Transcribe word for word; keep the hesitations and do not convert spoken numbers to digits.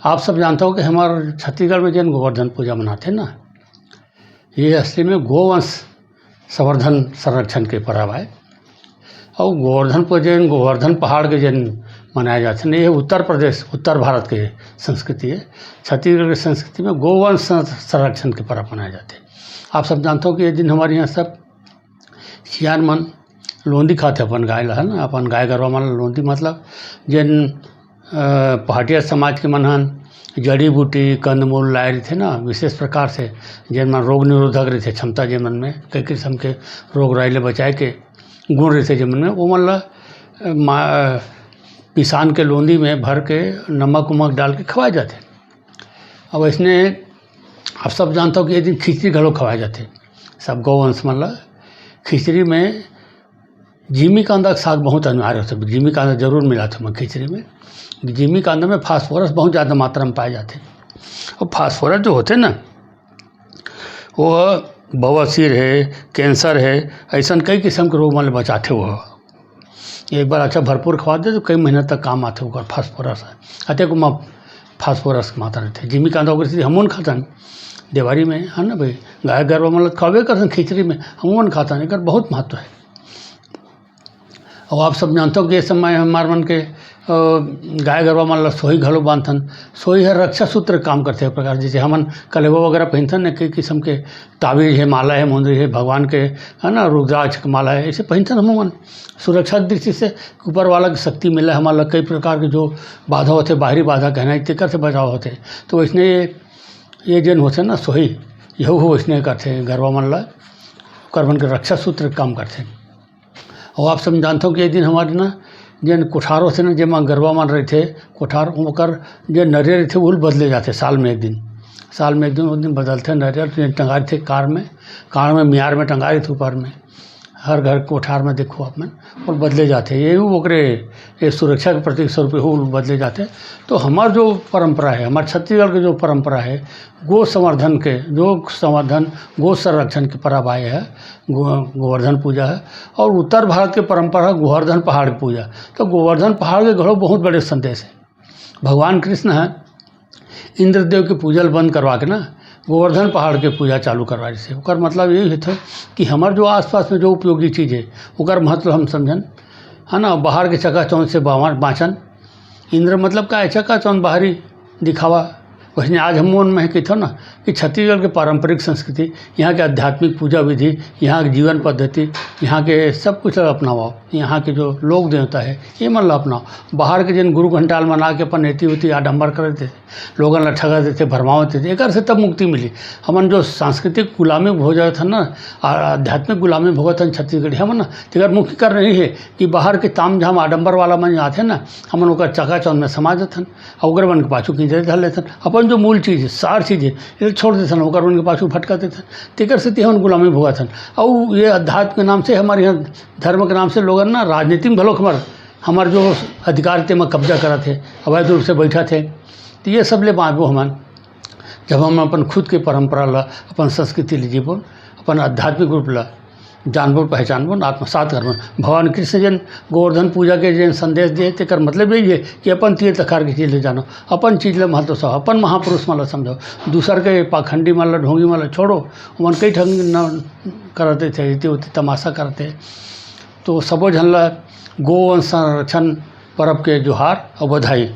आप सब जानथव कि हमर छत्तीसगढ़ में जेन गोवर्धन पूजा मनाथे ना, ये असली में गोवंश संवर्धन संरक्षण के परब आय। अउ गोवर्धन पूजा जेन गोवर्धन पहाड़ के जेन मनाए जाथे ना, ये उत्तर प्रदेश, उत्तर भारत के संस्कृति हे। छत्तीसगढ़ के संस्कृति में गोवंश सं-, संरक्षण के परब मनाए जाथे। आप सब जानथव कि ये दिन हमर इहाँ सब सियान मन लोंदी खाथे अपन गाय ला, है ना, अपन गाय गरवा मन ला लोंदी, मतलब जेन, अ, पहाटिया समाज के मन हन जड़ी बूटी, कंदमूल लाए रहिथे ना, विशेष प्रकार से जेन मन रोग निरोधक रहिथे, क्षमता जेन मन में कई किस्म के रोग राई ले बचाए के गुण रहिथे जेन मन में, वो मन ला, अ, मा-, पिसान के लोंदी में भर के नमक उमक डाल के खवाए जाथे। अब अइसने आप सब जानथव कि ये दिन खिचड़ी घलो खवाए जाथे सब गौवंश मन ला। खिचड़ी में जिमी कांदा के साग बहुत अनिवार्य होथे, जिमी कांदा जरूर मिलाथे ओमा खिचड़ी में। जिमी कांदा में फास्फोरस बहुत ज़्यादा मात्रा में पाए जाथे। और फास्फोरस जो होथे ना, वो बवासीर हे, कैंसर हे, अइसन कई किस्म के रोग मन ले बचाथे वो। एक बार अच्छा भरपूर खवा दे तो कई महीना तक काम आथे ओकर फास्फोरस ह। अतेक ओमा फास्फोरस के मात्रा रहिथे। जिमी कांदा ओकर सेती हमन खाथन देवारी में, है ना भाई, गाय गरवा मन ल खवाबे करथन खिचड़ी में, हमन खाथन, एकर बहुत महत्व है। और आप सब जानथव कि ये समय हमार मन के, अ, गाय गरवा मन ल सोही घलो बांधथन। सोही हर रक्षा सूत्र के काम करथे एक प्रकार, जैसे हमन कलेवा वगैरह पहिनथन न, कई किस्म के ताबीज है, माला है, मुंदरी है, भगवान के, है ना, रुद्राक्ष के माला है, ऐसे पहिनथन हमन। सुरक्षा दृष्टि से ऊपर वाला के शक्ति मिले, हमन ला कई प्रकार के जो बाधा होथे, बाहरी बाधा कहना, तेकर से बचाव होथे। तो वैसने ये, ये जेन होथे ना सोही, यहू वैसने करथे, गरवा मन ला, ओकर मन के रक्षा सूत्र के काम करथे। और आप सब जानथव कि एक दिन हमारे ना जेन कोठार होथे ना, जेमा गरवा मन रहिथे, कोठार, ओकर जे नरियर रहिथे, उल बदले जाथे साल में एक दिन। साल में एक दिन, उस दिन बदलथे नरियर, जेन टंगा रहिथे कार में, कार में, मियार में टंगा रहिथे ऊपर में। हर घर कोठार में देखो आप मन, और बदले जाथे। ये ओकरे, ये सुरक्षा के प्रतीक स्वरूप ये उल बदले जाथे। तो हमार जो परंपरा है, हमार छत्तीसगढ़ के जो परंपरा है, गो संवर्धन के, जो संवर्धन, गो संरक्षण के परब आए है, गो-, गोवर्धन पूजा है। और उत्तर भारत के परंपरा है गोवर्धन पहाड़ की पूजा। तो गोवर्धन पहाड़ के घलो बहुत बड़े संदेश है। भगवान कृष्ण है, इंद्रदेव के पूजा ल बंद करवा के ना, गोवर्धन पहाड़ के पूजा चालू करवा रहिसे। ओकर मतलब यही होथे कि हमर जो आसपास में जो उपयोगी चीज है, ओकर महत्व हम समझन, है ना, बाहर के चकाचौंध से बावा-, बाँचन। इंद्र मतलब का है? चकाचौंध, बाहरी दिखावा। वैसने आज हम मन में कहिथन ना कि छत्तीसगढ़ के पारंपरिक संस्कृति, यहाँ के आध्यात्मिक पूजा विधि, यहाँ के जीवन पद्धति, यहाँ के सब कुछ ला अपनावा। यहाँ के जो लोक देवता है, ये मन ला अपनावा। बाहर के जिन गुरु घंटाल मन आके अपन एती ओती आडंबर करत हे, लोगन ला ठगा देथे, भरमावत हे, एकर से तब मुक्ति मिली। हमन जो सांस्कृतिक गुलामी भोगत हन ना, आ-, आध्यात्मिक गुलामी भोगत हन छत्तीसगढ़ी हमन ना, तेकर मुख्य कारण यही है कि बाहर के तामझाम आडंबर वाला मन आथे ना, हमन ओकर चकाचौंध में समा जथन। अउ ओकर मन के पाछू किंजरे धर लेथन। अपन जो मूल चीज है, सार चीज है, एला छोड़ देथन, ओकर मन के पाछू भटका देथन। तेकर सेती हमन गुलामी भोगत हन। अउ ये अध्यात्म के नाम से, हमर यहाँ धर्म के नाम से लोगन ना राजनीति में घलोक हमर, हमर जो अधिकार तेमा कब्जा करत हे, अवैध रूप से बैठत हे। तो ये सब ले बाँचबो हमन, जब हम अपन खुद के परंपरा ला, अपन संस्कृति ले जीबो, अपन आध्यात्मिक रूप ला जानबो, पहचानबो, आत्मसात करबो। भगवान कृष्ण जन गोवर्धन पूजा के जन संदेश दिए, तेकर मतलब यही है कि अपन तीर तखार के चीज ले जानो, अपन चीज ले महत्व समझो, अपन महापुरुष मन ला समझो, दूसर के पाखंडी मन ला, ढोंगी मन ला छोड़ो। ओमन कई ठन न करत थे, इति उति तमाशा करते। तो सबो झन ला गोवंश संरक्षण परब के जोहार अउ बधाई।